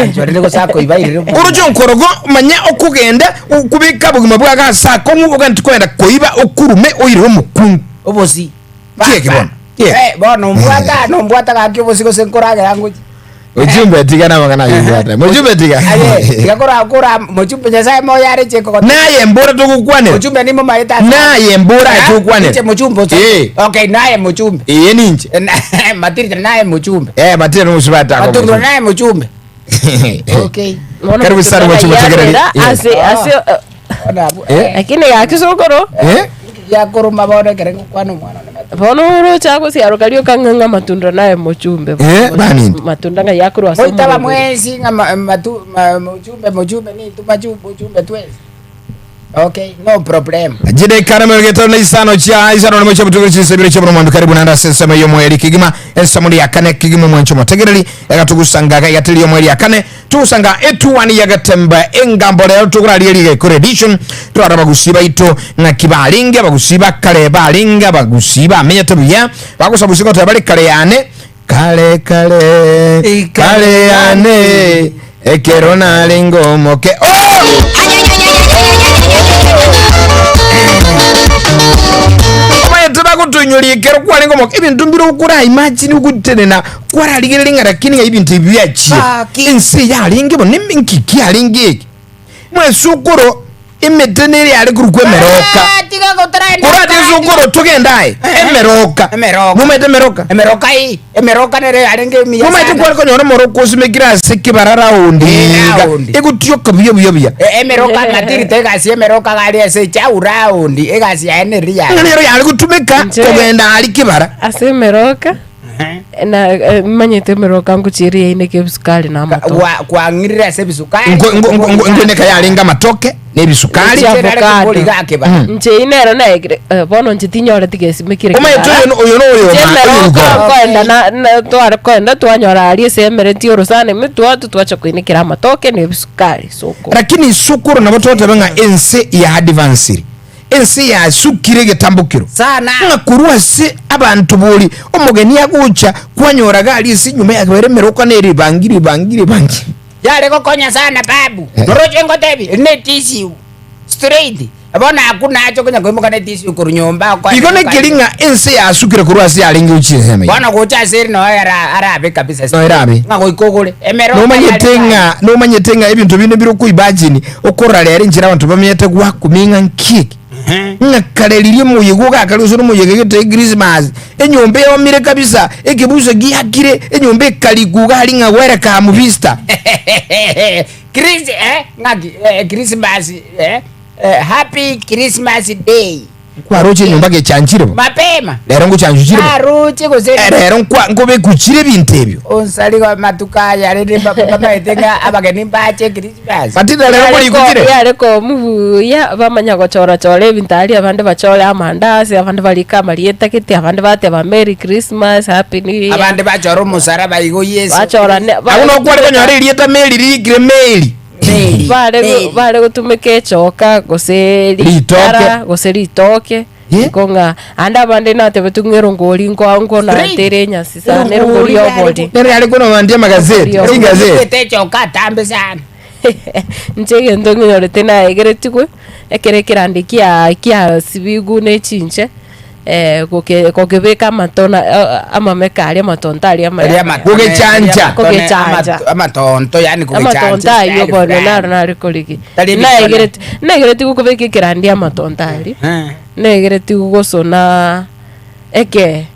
Aganchorire gose akoibairire omonto. Oroche onkorogo, manya okogenda okobeka obogima bwago ase akong'u, ogende kogenda koiba okurume oirere omokungu. Obosi. Kieki bono, kieki. Eh, bono ombwata, nombwata gaki obosi gose nkoragera ngochi. Mochumbe tiga namang'ana ayio obwate. Mochumbe tiga. Aye, tiga kora kora mochumbe Nyasaye moyo are cheko gote. Naye mbora togokwanera. Mochumbe nimo maete ase. Naye mbora Eh, togokwanera. Inche mochumbe ocha. Eh. Okay, naye mochumbe. Eye ninche. Matirita naye mochumbe. Eh, Matirita nomosubati ako Matundura mochumbe. naye mochumbe. Okay. Bono Karibu sana matunda mochumbe ng'ai tegereri. yarwera Yeah. ase ase eh, Bono abwo, Eh? eh, lakini gaki sokoro Eh? giakoruma bono ekere ngokwana omwana one matunda. bono oroche agosiaroka rioka ng'a ng'a matunda naye mochumbe Eh, baninto. matunda ng'ai akorwa ase Moitaba omoroberi. mwensi ng'a ma- matu- ma- mochumbe mochumbe ninto machu mochumbe twensi. Okay, no problem. Chidaika na mirongo etano na isano chia isano na mocha butuko chinsa ibere chia mwambi karibu nanda ase ensemo y'omweri kegima ensemo ya kane kegima omwancho motegereri egatogusanga igateri y'omweri ya kane togusanga etuwani ya gatemba engambo rero tokoraria riga ekore edition torara abagusii baito ng'aki barenge abagusii bakare barenge abagusii bamenyete buya bagosabusia goteba bare kare yane Kare kare, kare yane, ekero narenge omoke. Oh! Omanyete bagotoinyoria ekero kwarenge omoke, ebinto mbire okora imagine ogotenena kwararigereria ng'a lakini ng'a ebinto ebi biachire. Gaki. Ense yarenge bono nki kiarenge eke? Mwesukuru Emete nere yare korokwa emeroka. Ah, tiga gotraenda Korwa ase esukuru togende aye, emeroka. Emeroka. Nomanyete emeroka? Emeroka ii, emeroka nere yarenge emiya Nomanyete sana. kware konyora omoroka osimekire ase kebara raundi Eh, iga, raundi. egotioka buya buya buya. E- emeroka matirito egasi y'emeroka gari ase echau raundi egasi yaye neri Ng'a yare nero yare gotumeka Inche- kogenda aria kebara. Ase emeroka na eh, manyete emeroka ngochia yaineke ebisukari na amatoke. Gwa- kwang'irire ase ebisukari Nko- nko- nko- nko- nkoineka yarenge amatoke na ebisukari. Inche- avocado. Mm. Inche eyio nero naegire eh, bono inche tinyoreti gesimekire Omanyete kebara. oyo no- oyo noyo Inche ma- emeroka oyo nkoenda na- na- tware koenda twanyora aria ase emereti orosana ime twatwa twacha koinekera amatoke na ebisukari soko. Lakini sukuru nabo togoteba ng'a ense ya advancire. Ense yasukire egetambokero, Sana. ng'a korwa ase abanto bori omogeni agocha kwanyora gari ase enyuma yabere emeroka nere ribangi ribangi ribangi. Yare gokonya sana babu. Eh. Noroche ngotebi, eri ne tissue. Straight. Bono akwo nache konya koimoka ne tissue korwa nyomba okoe Igo nekeri ng'a ense yasukire korwa ase yarenge gochia ensemo eyio. Bono gocha ase eri noyo ara arabe kabisa. Noyo erabe. Ng'a goika ogore. Emeroka Nomanyete yare ng'a nomanyete ng'a ebinto binde bire okoimagine Okorora rero enchera abanto bamenyete gwakumia ng'a nki eke, ng'a kare riria omoyega ogakare gose nomoyega gete Christmas, enyomba eomire kabisa, ekebuso giakire, enyomba ekarikwa iga aria ng'a welcome visitor. Chris, eh, ng'aki, eh, Christmas, eh, eh, happy Christmas day. Kwaroche enyomba gechanchire bo? Mapema. Rero ngochanchuchire bo? Naroche gose Eh, Rero nkwa nkobekuchire ebinto ebio. onsarigo amatuko aya rende mba- bamaete ng'a abageni mbache Christmas. Matilda rero nkorikuchire? Yare komu buya bamanya gochora-chora ebinto aria abande bachore amandasi abande barike amarieta gete abande bateba merry Christmas happy new year. Abande bachora omosaraba igo Yeso. Bachora ne- Abwo nokware konyora erieta Mary ririkire Mary. Mary, bare Mary. bare gotumeka echoka gose Ritoke. ritara gose ritoke Ye? igo ng'a ande abande natebetwe ng'a erongori nkoa nkonatere enyasi sana erongori Erongori ya yare obori Nere yare konomandia amagazeti, Erongori. chigazeti. Omanyete echoka atambe sana. Inche egento ng'inyorete naegeretigwe, ekero ekerandi kia kiasibigwe na echinche goke gokebeka amatona amameka aria amatonto aria amaya Aria amaya. amatone, Gogechancha. aria amatone, Kogechancha. amato- amatonto yani kogechancha Amatonto aywo style bono fulani. naro nare korigia. Tari ebitone. Naegereti naegeretigwe kobeka ekerandi amatonto aria, Eh. naegeretigwe gosona ekee,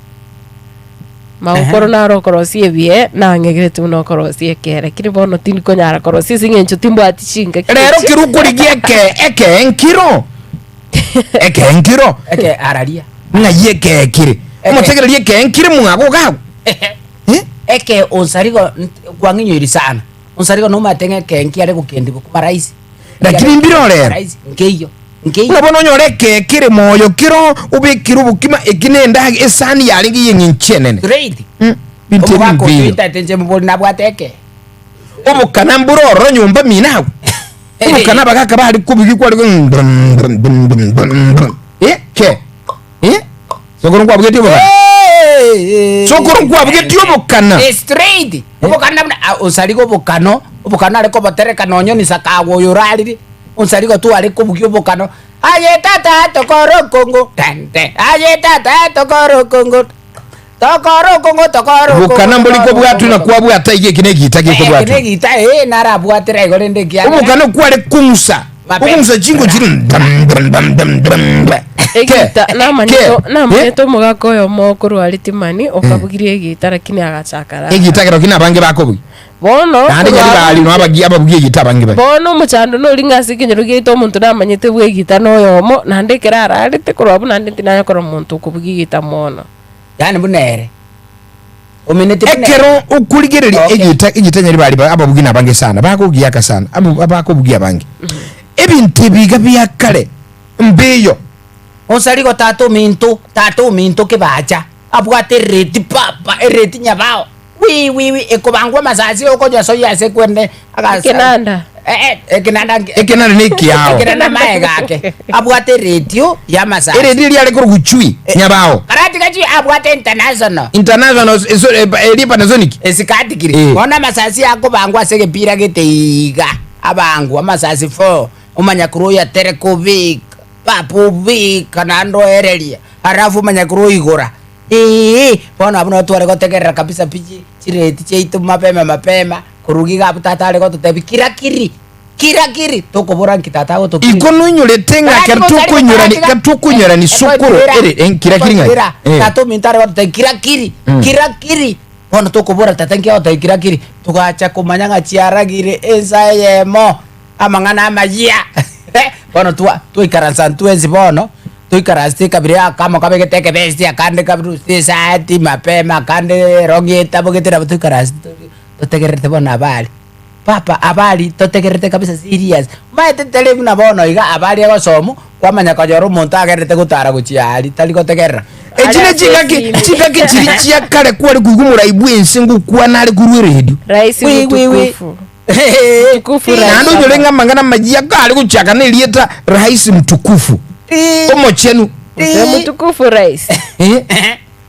magokoro naro okorosia ebiee, nang'egereti buna okorosia ekee lakini bono tindikonyara korosia ase eng'encho timbwati chingaki Rero echio. kero okorigia ekee, ekee nkiro. Ekee nkiro. Eke araria. Ng'ai ekee kere? Eke. Omotegereria ekee nkire mwago iga agwo. Eh? Eke onsarigo nt- kwang'inyoiri sana. Onsarigo nomanyete ng'a eke nkiare gokendigwa kuma rahisi. Lakini mbire orero. Rahisi, nkeiyo. Nkeiyo. Buna bono onyore ekee kere moyo kero obekire obokima eki na endage esani yarenge y'eng'encho enene. Straight. Mm, binto ebi Omogaka mbiyo. otoitete inche mobori nabwate eke. Obokana mbore ororo nyomba mino agwo. Obokana abagaka bare kobugia kware ko brum brum brum brum brum brum. Eh, ke. Eh? Sokoro nkwabugetie obokana? Sokoro nkwabugetie obokana. Eh, straight. Obokana buna ah, osariga obokano, obokano are kobotereka nonye ni sakawa oyo orarire, osariga tware kobugia obokano, aye tata tokore okongo, ten ten, aye tata tokore okongo, tokore okongo tokore okongo. Obokana mbori tokore kobwatwa na okongo. kwabwata iga eki na egiita Eh, eki gekobwatwa. na egiita, eh, narabwatera igo rende ekiagera. Obokana kware kong'usa, Mapema. okong'usa chingo chiri dam dam dam dam dam dam. Ke, Egita ke, namanyete eh, namanyete omogaka oyomo okorwa Ritimani okabugirie egita lakini agachaka raha. egita kero ki nabange bakobugia. Bono Naende korwa nyari abwo bari no abagia ababugia egita abange bari. bono omochando nori ng'a ase ekenyoro giaito omonto namanyete bwa egita na oyomo naende ekero ararete korwa abwo naende tinanya korora omonto okobugia egita mono. Yaani buna ere. Omineti buna ere. Ekero okorigereria Okay. egita egita nyari bari ba- ababugi nabange sana bakogiaka sana abu abakobugia abange. Ebinto ebi iga bia kare mbiyo. Osarigo tata ominto, tata ominto kebacha, abwate ereti papa, ereti nyabao, wi wi wi, ekobangwa amasasi okonyasoyia ase kwende agasa Ekenanda. Eh, eh, ekenanda nki- Ekenanda na ekiao. Ekenanda maega ake, abwate eretio ya amasasi. Ereti eria are korokwa chui nyabao. Karatiga chui abwate international. International eso eria Panasonic. Esikatikiri. Eh. Bono amasasi akobangwa ase egepira gete iga, abangwa amasasi four, omanya korwa oyatereka obeka. Papa obeka naende oereria, alafu omanye korwa oigora, eeh, bono abwo nabo tware gotegerera kabisa pi chi chireti chiaito mapema mapema, korwa iga abwo tata are gototebia kira kiri, kira kiri, tokobora nki tata agotokiri. Iko noinyorete ng'a Lakini ekero mosari tokoinyorani gotaratiga- ekero tokoinyorani sokoro ere eh, kira kiri ng'aki? Ekotibera, Eh. tata ominto are gototebia kira kiri, Mm. kira kiri, bono tokobora tata nki agototebia kira kiri, togacha komanya ng'a chiaragire ensa eyemo. Amang'ana amayia. Bono twa twaikaransa ntwensi bono, toikaransete ekabira akamo kabegete ekebesti akande kabrusete esati mapema akande erong'i etabogete nabo toikaransete tori totegererete bono abari. Papa abari totegererete kabisa serious, omanyete tari buna bono iga abari egosomwa, kwamanya konyora omonto agenderete gotara gochia aria tari gotegerera. Echi Are ne ase chingaki esimi. chingaki chiri chia kare kware koigwa omorai bw'ense ngokwana are korwa eredio. Rais Wi, wi, wi. mtukufu. Mtukufu rais. Naende onyore ng'a amang'ana amayia kare gochaka nerieta Rais mtukufu, omochenu. Gose mtukufu rais. Eh,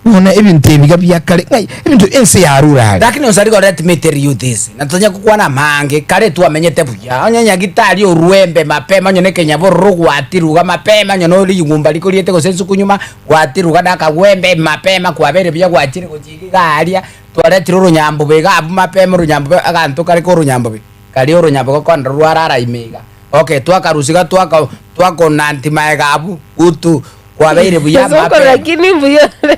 bono ebinto ebi iga bia kare ng'ai ebinto ense yarure are. Lakini osarigo let me tell you this, na tonya gokwana amange, kare twamenyete buya, onye nyagitari orwembe mapema onye na ekenyabororo gwatirwa iga mapema onye na rigumba rikoriete gose ensuku nyuma, gwatirwa iga na akagwembe mapema kwabeire buya gwachire gochia iga aria, Twaretire oronyambobe iga abwo mapema oronyambobe aganto kare ka oronyambobe karia oronyambobe gokonda rwarara ime iga. Okay twakarusia iga twaka twakonanti maega abwo gutu kwabeire buya Soko mapema. lakini mbuya ore.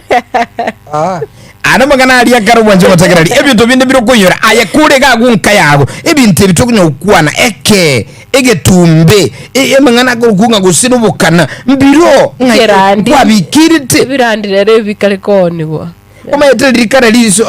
Ah. Aya namang'ana aria ekero bwanche gotegereria ebinto binde bire okoinyora aye kore iga agwo nka yago ebinto ebi tokonya gokwana eke egetumbe e- amang'ana akorokwa ng'a gose nobokana mbiro ng'a Ekerandi. kwabikirete Ebirandi rero ebikare koonigwa. Omanyete rikare riso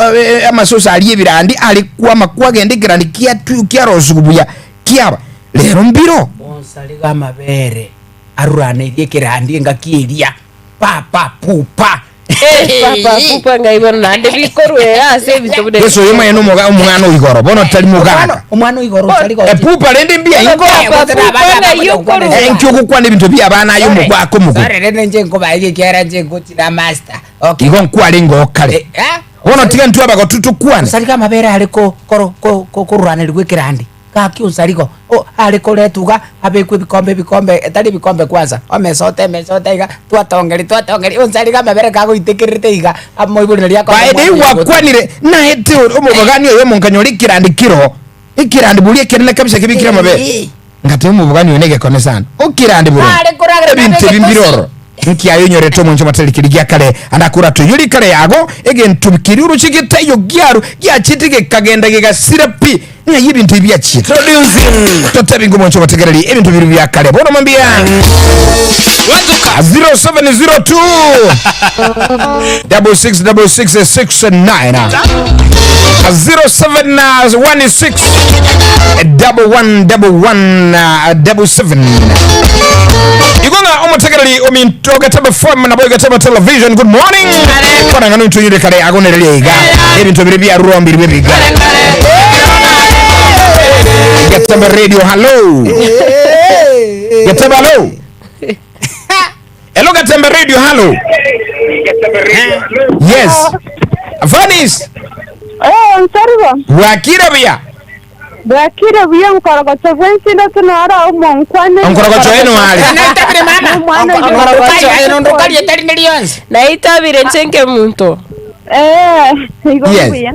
amasoso aria ebirandi are kwama kwagenda ekerandi kiatu kiarosigu buya kiaba rero mbiro. Bonsi ariga amabere aruraneirie ekerandi engaki eria pa pa pu pa. Papa pupa ngai bono naende bikorwa ase ebinto buna Yeso oyo omanyene omoga omwana o igoro bono tari mogaka. Omwana o igoro tari gochi. Epupa rende mbuya ingo. Papa pupa ng'ai okorwa. Enki ogokwana ebinto bia abana aye omogwaka omogo. Sorry rende inche nkobaeria ekiagera inche ngochi na master. Okay. Igo nkwarenge oo kare. Eh, eh? Bono tiga intwe abagotu tokwane. Osarigo amabere are ko- koro- ko- ko- koruranerigwa ekerandi gaki osarigo o are koretwa iga abekwe ebikombe ebikombe tari ebikombe kwanza omesote emesota iga twatongeri twatongeri onsarigo amabere kagoitekererete iga amoibori naria akonywa By the way omwana oye gwakwanire naete omobogani oyomo nkanyora ekerandi kero ekerandi boria ekenene kabisa kebekire amabere. Eh. Ngateba omobogani oyo negekone sana. Okirande boronge. Are koragera Ebinto ebi mbire nabegete ororo. Nki aye onyorete omonche omotereri keria gia kare ande akora toinyore kare yago egento keria oroche getaiyo giaru giachete gekagenda gegasira pi ng'ai ebinto ebi biachiete. Totebi ng'a omonche omotegereri ebinto biria bia kare bono mambia 0702 666669 0716 1111 77 igo ng'a omotegereri ominto Getebe FM nabo Getebe Television good morning kona ng'a nointonyire kare agonereria iga ebinto bire biarurwa mbiri bibiga Getebe Radio hello Getebe hello. Hello Gatembe Radio, hallo. Yes. Vanis, Eh, nsaribo. bwakire buya. Bwakire buya nkorogocho bwensindo tunara omonkwane. Onkorogocho eno are. Naitabire mama. Omwana oyo. Onkorogocho aye nondokarie tari ne rionsi. Naitabire nchenke muntu. Eh, igo Yes. buya.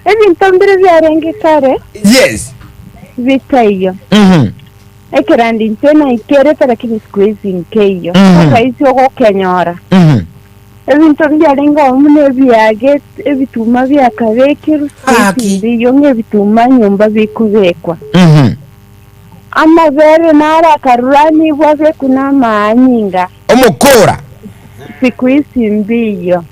Ebinto mbire biarenge kare Yes. bitaiyo. Mhm. Ekerandi inche naikerete lakini siku hizi nkeiyo. Sasa hizi ogokenyora. Ebinto mbiarenge oo buna ebiage, ebituma biakabekirwe, Gaki. mbiyo ng'ebituma nyomba bikobekwa. Amabere naro akaruranigwa abekwe na amaanyinga, Omokora. siku hizi mbiyo.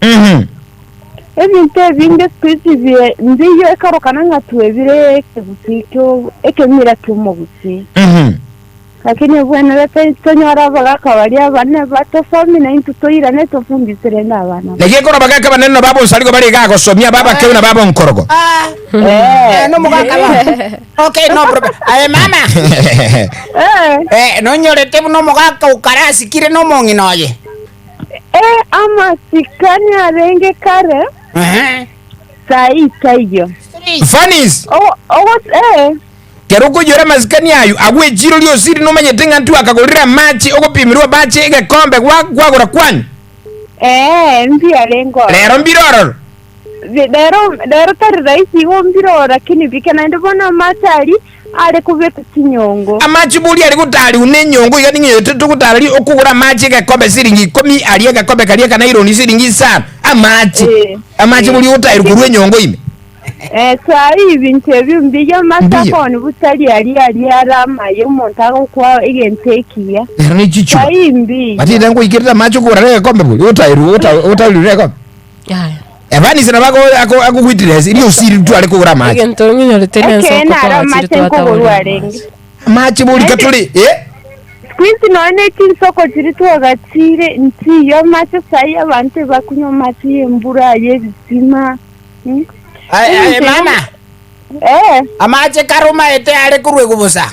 Ebinto ebinge siku hizi bie mbiyo ekarokana ng'a twebire ekegusii kio ekemira ki'omogusii. Lakini obwenerete tonyore abagaka baria abane batosomie naintwe toirane tofundisire na abana. Naki ekero abagaka abanene na babonsarigo bare iga gosomia babakeu na babonkorogo. Ah, Eh. eh, no mogaka ba. Okay, no problem. Aye mama. Eh. Eh, nonyorete buna omogaka okarasikire na omong'ina oye. Eh, amasikani arenge kare Ehe. saii taiyo. Fanis, Ogo ogo eh. kero okoiyora amasikani ayo agwo echiro riosiri nomanyete ng'a ntwe akagorire amache ogopimirwa amache egekombe gwa gwagora kwanywa. Eh, mbiarenge oro. Rero mbire ororo. Rero rero tari rahisi igo mbire oro lakini bike naende bono amache aria are kobeka chinyongo. Amache boria are gotariwa na enyongo iga ning'o togotararia okogora amache egekombe siringi ikomi aria egekombe karia akanaironi siringi isano amache Eh. amache boria ogotaerwa korwa enyongo ime. Eh, saii ebinto ebio mbiya amache Mbiya. akoni butari aria aria are amaye omonto agokwa egento ekiya. Ero ne chichuba. Saii mbiya. Batinde nkoikerete amache okogora egekombe boria ogotaerwa ogotaerwa egekombe. Yaya. Evanisi nabo ako witness iria osiri tware kogora amache. Egento ng'inyorete nense Ekeene oko are twachire amache twatagorire nkogorwa amache. arenge. Amache bori katore eh? Siku hizi nonya ne chinsoko chiria twagachire nchiyo amache saii abanto ebakunywa amache ya embura ya ebisima. Mm. Aye, aye mama. Eh, Amache karumaete are korwa egobosa.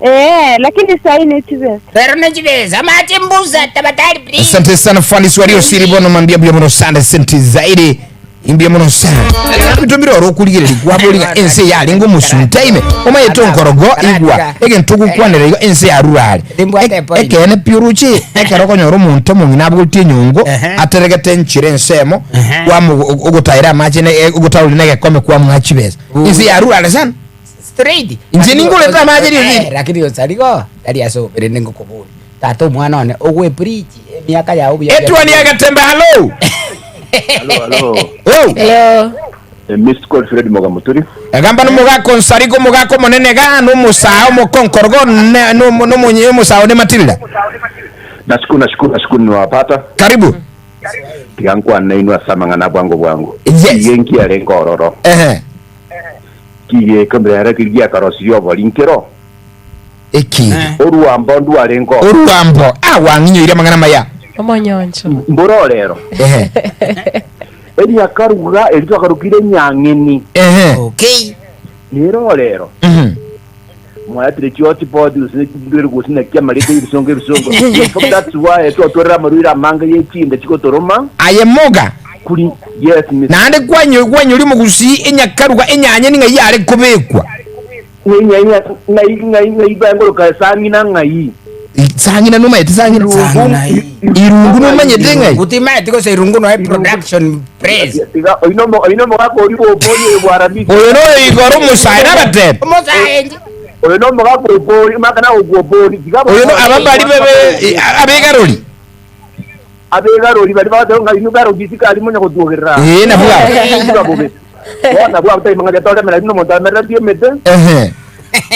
eh, lakini saii ne chibesa. Rero ne chibesa. Amache mbusa tabatari please. Asante sana Fanis walio siri bono mambia mbia muno sana asante zaidi imbia muno sana bitumbire oro okurigereria kwaboriga ense yarenga omosunte ime omayete onkorogo igwa egento ogokwanera igo ense yarurare Nimbwate point. ekene pi oroche ekero okonyora omonto omong'ina abwate enyongo Ehe. ateregete enchera ensemo Ehe. kwamu ogotaera amache ne ogotaoria na egekome kwamoa chibesa ense yarurare sana Straight. Inche ningorete amache Eh, riria. lakini osarigo tari ase obere ningokobori. Tata omwana one ogwe preach emiaka yao buya. Etwani agatembe hallo. Hello, hello. Oh. Hello. Eh, Mr. Godfred Mogamuturi. Egamba nomogaka onsariko omogaka omonene iga nomosaa omokonkorogo ne- nomo- nomonye omosaa one Matilda. Nashukuru, nashukuru, nashukuru nimewapata. Karibu. Tigankwana inwe ase amang'ana bwango bwango. Yes. Kiige nkiarenge ororo. Ehe. Kiige ekembe keri giakarosirie obori nkero. Eki. Oruambo ndwarenge ororo. Oruambo. Ah wang'inyoire amang'ana maya. Omonyoncho. Mbora orero. Ehe. Eriakaruga eri twakarukire enyang'eni. Ehe. Okay. Nero orero. Mwayatire chiotipod gose ndwere gose naki amariko y'ebisongo ebisongo. In fact, that's why twatwerera amarwaire amange y'echinda chigotoroma. Aye moga. Kuri yes Mr. Naende kwanyo kwanyori omogusii enyakaruga enyanya ning'ai yare kobekwa. Ng'ai ng'ai ng'ai ng'ai bangoroka sang'ina ng'ai. Sang'ina nomanyete sang'ina. Sang'ina. Irungu nomanyete ng'ai. Gutimaeti gose irungu noe production praise. Tiga oino oino mogaka ori bobori bwaramisi. Oyo noyo igoro omosae nabatebe. Omosaenje. Oyo no mogaka obori makana ogwobori. Tiga Oyo no ababari bebe abegarori. Abegarori bari bagoteba ng'a inwe barobisi kari monya gotwogerera. Ee, nabwo abwo. Bobe. Bono nabwo abwo tari mang'ana toremera buna omonto amerereti emete. Ehe.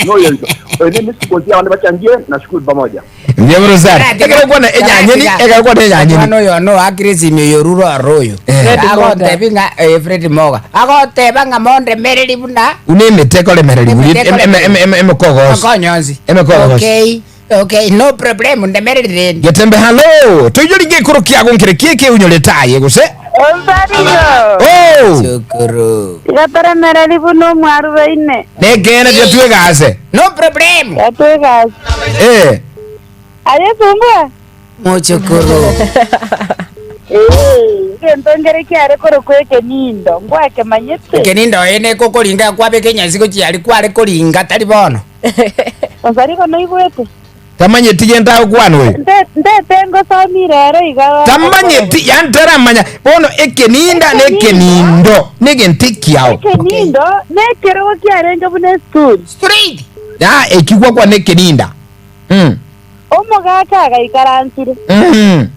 Noyo igo. Oyo ne emesiko abande bachangie nashukuru pamoja. Mbuya mono sana. Ekero okwana enyanyeni, ekero okwana enyanyeni. Omwana oyo no akire esimi oyo orure oro oyo. Eh. Fred Moga. Agotebi ng'a eh, Fred Moga. Agoteba ng'a mondemereri buna Buna emete ekoremereri buria Emete em- em- em- em- emekogoso. okonyonsi. Emekogoso. Okay. Okay, no problem ndemereri rende. Getembe hallo. Toinyori gekoro kiago nkere ki ekeunyorete aye gose? Onsarigo. Oh! Shukuru. Tiga toremereri buna omwarubaine. Nekeene tiga twegase. No problem. Tiga twegase. Eh. Aye sumbua. Mochokoro. Ee, egento nkere kiare korokwa ekenindo, ngwakemanyete? Ekenindo eye nekokoringa kwabeka enyasi gochia aria kware koringa tari bono. Osariko noigwete? Tamanyeti gento agokwana oyo. Nte- Ntete ngosomire ero iga. Tamanyeti, yaani taramanya. Bono ekeninda na ekenindo negento ekiao. Ekenindo nekerogo kiarenge buna esituri. Straight. Ya eki gwakwana ekeninda. Mm. Omogaka agaikaransire. Mm.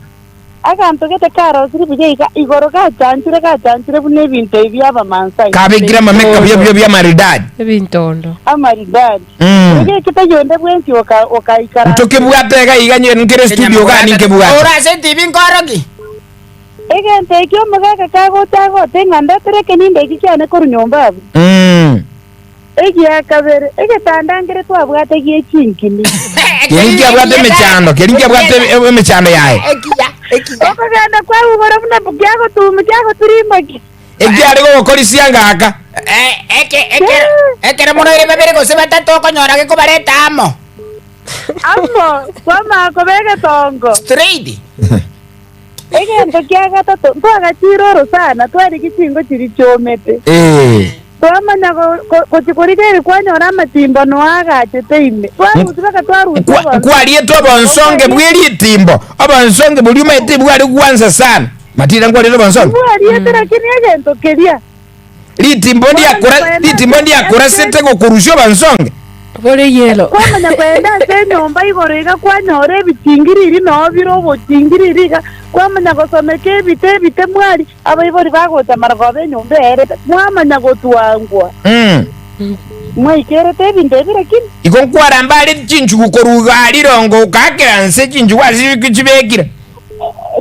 Aganto gete karosire buya iga igoro gachanchire gachanchire buna ebinto ebi bi'Abamaasai. Kabekire amameka buya buya bia maridadi. Ebintondo. Amaridadi. Mm. Egeki tayonde bwensi oka okaikaransa. Ntokebwate iga iga nye nkere studio iga ninkebwate. Ore ase etibi nkoroki. Egento ekio omogaka kagocha agote ng'a ndetere ekenindo eki kiane korwa nyomba abwo. Mm. Egia kabere, egetanda nkere twabwate gie chinkini. Keria nkiabwate emechando, keria nkiabwate emechando yaye. Ekiya, ekiya. Okogenda kwao igoro buna kiagotuma kiagoturimokia. Ekiare gogokorisia ngaka. Eh, eke, ekero, ekero mono ere babere gose batato okonyora gekobareta amo. Amo, kwamanya koba egetongo. Straight. Egento kia gatato, ntwagachiire orosana, twarigia chingo chiria chiomete. Eh. Twamanya gochia korigereria kwanyora amatimbo noa agachete ime. Twarusia baka twarusia Nkwa- obonsonge. Nkwariete obonsonge bwe ritimbo, obonsonge boria omanyete bware gwansa sana. Matira nkwariete obonsonge? Mbwariete lakini egento keria. Ritimbo ndiakora ritimbo ndiakorasete gokorusia obonsonge. Bore yellow. Kwamanya kogenda ase enyomba igoro iga kwanyora ebichingiriri noo bire obochingiriri iga, kwamanya gosomeka ebite ebite mwari, abaibori bagocha marogoba enyomba eerete, mwamanya gotwangwa. Mm. Mwaikerete ebinto ebi lakini. Igo nkwaramba are chinchugu korwa igaa rirongo okaakera nse chinchugu ase chibekire.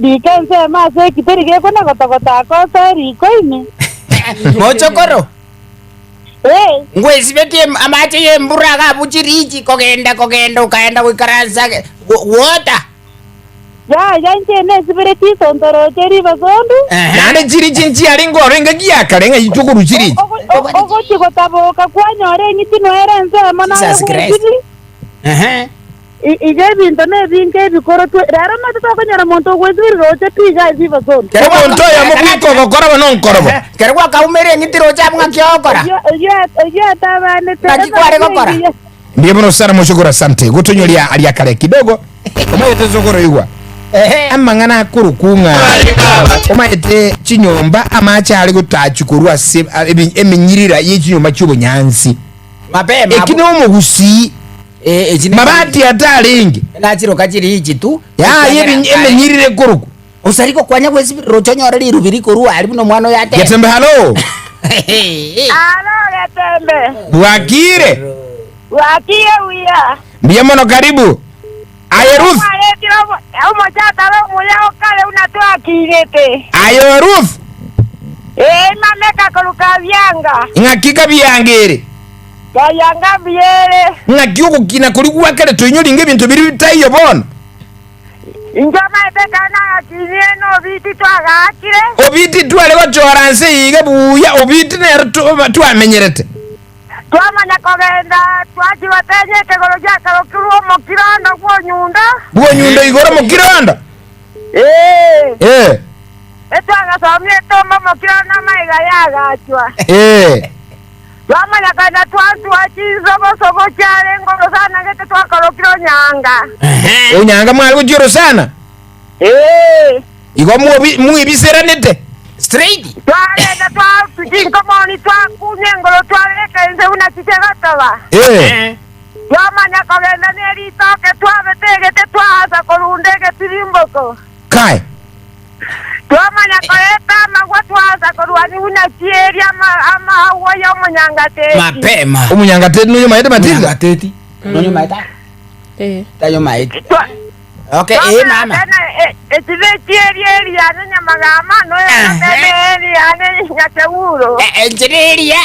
Rika ensemo ase ekiteri gekona gotogota akosoe riko ime. Mochokoro. Ee. Ngwesibetie amache y'embura agabu chirichi kogenda kogenda okaenda goikaransa gwota. Yaya inche nesibire chisonto roche ribasondu. Naende chirichi nchiarenge ororo engaki ya kare ng'a inchwe chirichi. Ogochia gotaboka kwanyora eng'iti noere ensemo naye Jesus Christ. gwesibiri. Ehe. Iga ebinto nebinge ebikorotwe, rero omanyete tokonyora monto ogwesibiri roche pi iga ribasondu. Omonto oyomo bweka ogokora bono onkorobo. Kero gwakaumera eng'iti roche abwo ng'aki ogokora? Oyio oyio atabanete. Naki kware gokora? Mbuya mono sana mochokoro asante gotonyoria aria kare kidogo omaete sokoro igwa amang'ana akorokwo ng'a omaete chinyomba amache are gotachi korwa ase eminyirira ye chinyomba chi'obonyansi Mapema eki abwo. na omogusii Eh, echi ne- mabati atarenge Nachiroka chirichi tu. yaya Ekiagera eminyirira ekorokwo Osari gokwanya gwesi roche onyore rirubi rikorwa aria buna omwana oyo ateba. Getembe halo Alo Getembe. bwakire Bwakire buya. mbuya mono karibu aye Ruth Mwaretire omochataro omuya okare buna twakirete. aye Ruth Ee, mameka korwa Kabianga. ng'aki Kabianga ere Kabianga mbuya ere. Ng'aki ogokina koria gwa kare toinyoringe ebinto biria bitaiyo bono. Inche omanyete ekero nagakinire nobiti twagaakire. Obiti tware gochora nse eye iga buya, obiti nero twamenyerete. Twamanya kogenda twachia gotenya ekegoro giakarokirwe omokirondo bw'onyundo. Bw'onyundo igoro omokirondo? Ee. Ee. Etwagasomia etombe omokirondo amaiga yagachwa. Ee. Twamanya kogenda twasua chinsobosobo chiarenge orosana gete twakorokire onyanga. Onyanga mware gochia orosana? Ee. Igo mwebiseranete? Straight. Twagenda twarutua chinkomoni twakunya engoro twabeka inse buna chiche gotoba. Ee. Twamanya kogenda ne ritoke twabete egete twaasa korunda egetirimboko. Kai. Twamanya koreta amagwa twaansa korwania buna chieri amaagwa y'omonyangateti. Mapema. Omonyangateti noyo omaete Matilda? Omonyangateti. Noyo omaete? Eh. Tayo omaete. Twa- Okay, eh mama. Twamanya tena eki nechieri eri yane nyamagama, noyo tena eri yane nyakeguro. Enchera eria.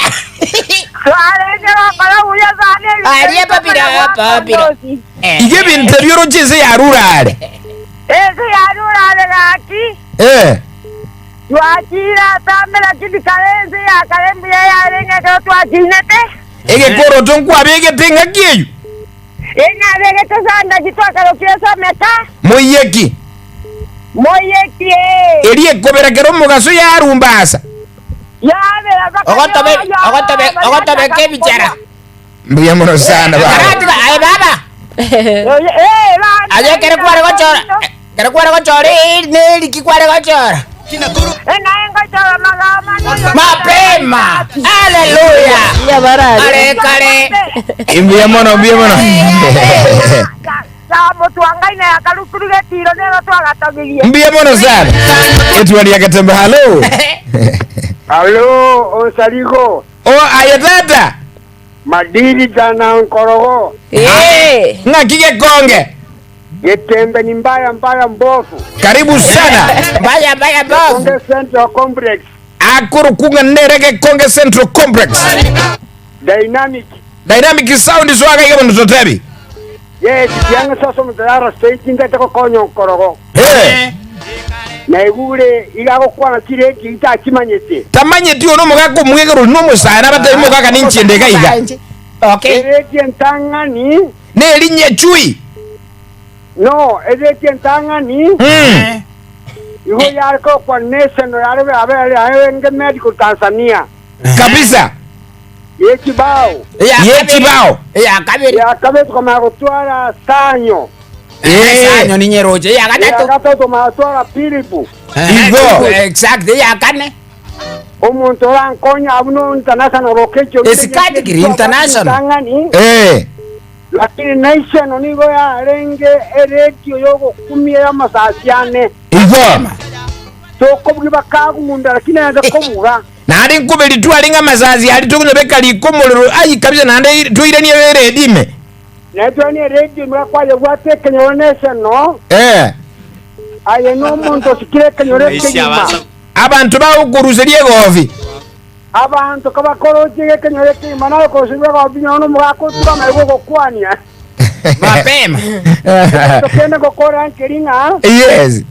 Twarenge gokora buya sana ebinto Aria papira, papira. Iga ebinto ebio oroche ense ya rurare. Ense ya rurare gaki. Eh. Twachire atambe lakini kare ense ya kare mbuya yarenge ekero twachinete. Egekoroto nkwabegete engaki eyio. Inabegete sandaki twakarokire someka. Moiyeki. Moyetie. Eria ekobera kera omogaso yarumbasa. Yabera mpaka Ogotobe- ogotobe- ogotobeka ebichara. Mbuya mono sana baba. Karatiga aye baba. Aye ekero kware gochora ekero kware gochora eri neriki kware gochora. Mapema. Haleluya. Nyabarari. Kare kare. Mbuya mono mbuya mono. Mbuya mono sana. Etwani ya Katembe hello. Alo, Osarigo, O aye tata. Madiri jana nkorogo, Eh. Ng'aki gekonge. Getembe ni mbaya mbaya mbovu. Karibu sana. Mbaya mbaya mbovu. Konge Central Complex, Akurukunga nere gekonge Central Complex. Dynamic. Dynamic sound swaga iga bono totebi. Yes, tianga sasa mutara state ndete kokonya nkorogo. Eh. Na igure igagokwana chireki itakimanyete. Tamanyeti ono omogaka omwegero nomosae nabatebi mogaka ninchende iga iga. Okay. Ereti entang'ani, Nerinya echui. no, ereti entang'ani, Mm. igo yare kokwana national yare abere aye medical Tanzania. Kabisa. Yekibao. Yekibao. Ya kabiri. Yakabe tukamara gotwara sanyo. Eh. Sanyo ni nyeroche. Ya gatatu. Yakato tukamara pilipu. Igo. Exact. Ya kane. Omonto orankonya abwo no international okecho Esi category international. Tang'ani, Eh. lakini national nigo yarenge eredio yogokumia y'amasasi ane Igo. tokobugi bakagunda lakini ayanza kobuga Naende nkoberi twaringa amasasi aria tokonyobeka riko omorero ayi kabisa naende toiranie eredi ime. naye twane eredio mwakwayebwate ekenyoro national Eh. aye n'omonto osikire ekenyoro ekegima Abanto bagokoruseria egofi. abanto kabakoroche ekenyoro ekegima naye okoruseria egofi nyono nomogaka otuga amaiga ogokwania Mapema. tokende gokora nkeri ng'a Yes.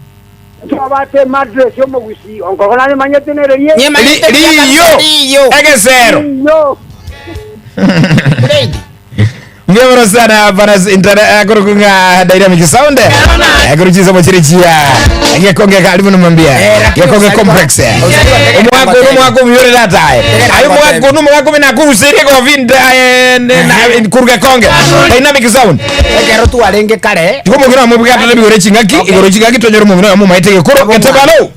twabate madress yomogusi onkoko narimanyete nererie Riyo. Riyo. Egesero. yo Grade. Mbuya mono sana bana kurukunga dynamic sound. Kuruchiza mochirichia. Gekonge karibu namwambia. Gekonge complex. Omwaka ono omwaka omuyore tatae. Ayo omwaka ono omwaka omi nakuruseria egofi kuruga konge. Dynamic sound. Ekero twarenge kare. Tigo omong'ina amobwate ebigoro ching'aki, igoro ching'aki tonyore omong'ina oyomo omaete egekoro getebalo.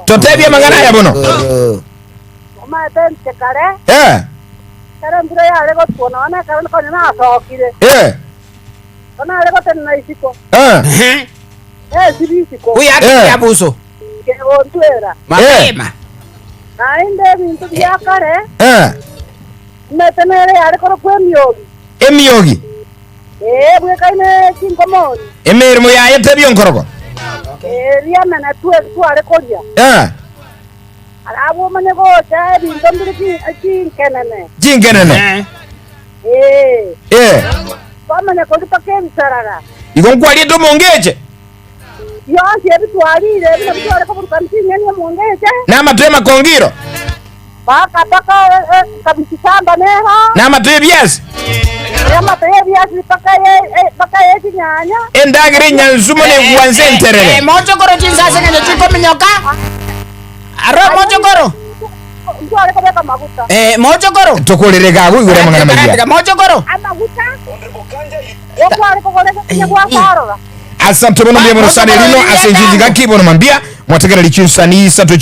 Totebie amang'ana aya bono. Omaete nche kare, Eh. kare mbura yare gotwo nonye ekero konya nasokire. Eh. Onare gotenena isiko. Eh. Eh, siri isiko. Huyu Eh. akitia buso. Kegontwera. Mapema. Naende ebinto bia kare, Eh. omete nere yare korokwa emiogi. Emiogi. Eh, bwekaine chinkomoni. Emeremo yaye tebia nkoroko. Eh, riamene tware koria. Eh. Arabwo omanye gocha ebinto mbiri chinkenene. Chinkenene. Eh, Eh. twamanya kori mpaka ebisarara. Igo nkwariete omongeche. Yonsi ebitwarire ebino bitware koburukani ching'eni omongeche. N'amato y'amakongiro. Paka paka kabisisamba nero. N'amato y'ebiasi. Amato y'ebiasi paka ye paka yechinyanya. Endagera enyansumo negwansa enterere. Mochokoro chinsase ng'enye chikominyoka. Aro mochokoro. Ntware kobeka maguta. Eh, mochokoro. Tokorere gago igoro amang'ana maiya. Mochokoro. Amaguta. Okware kogoreka gwasarora. Asante mono mbuya mono sana erino ase enchiri gaki bono mambia mwategereri chinsani isato.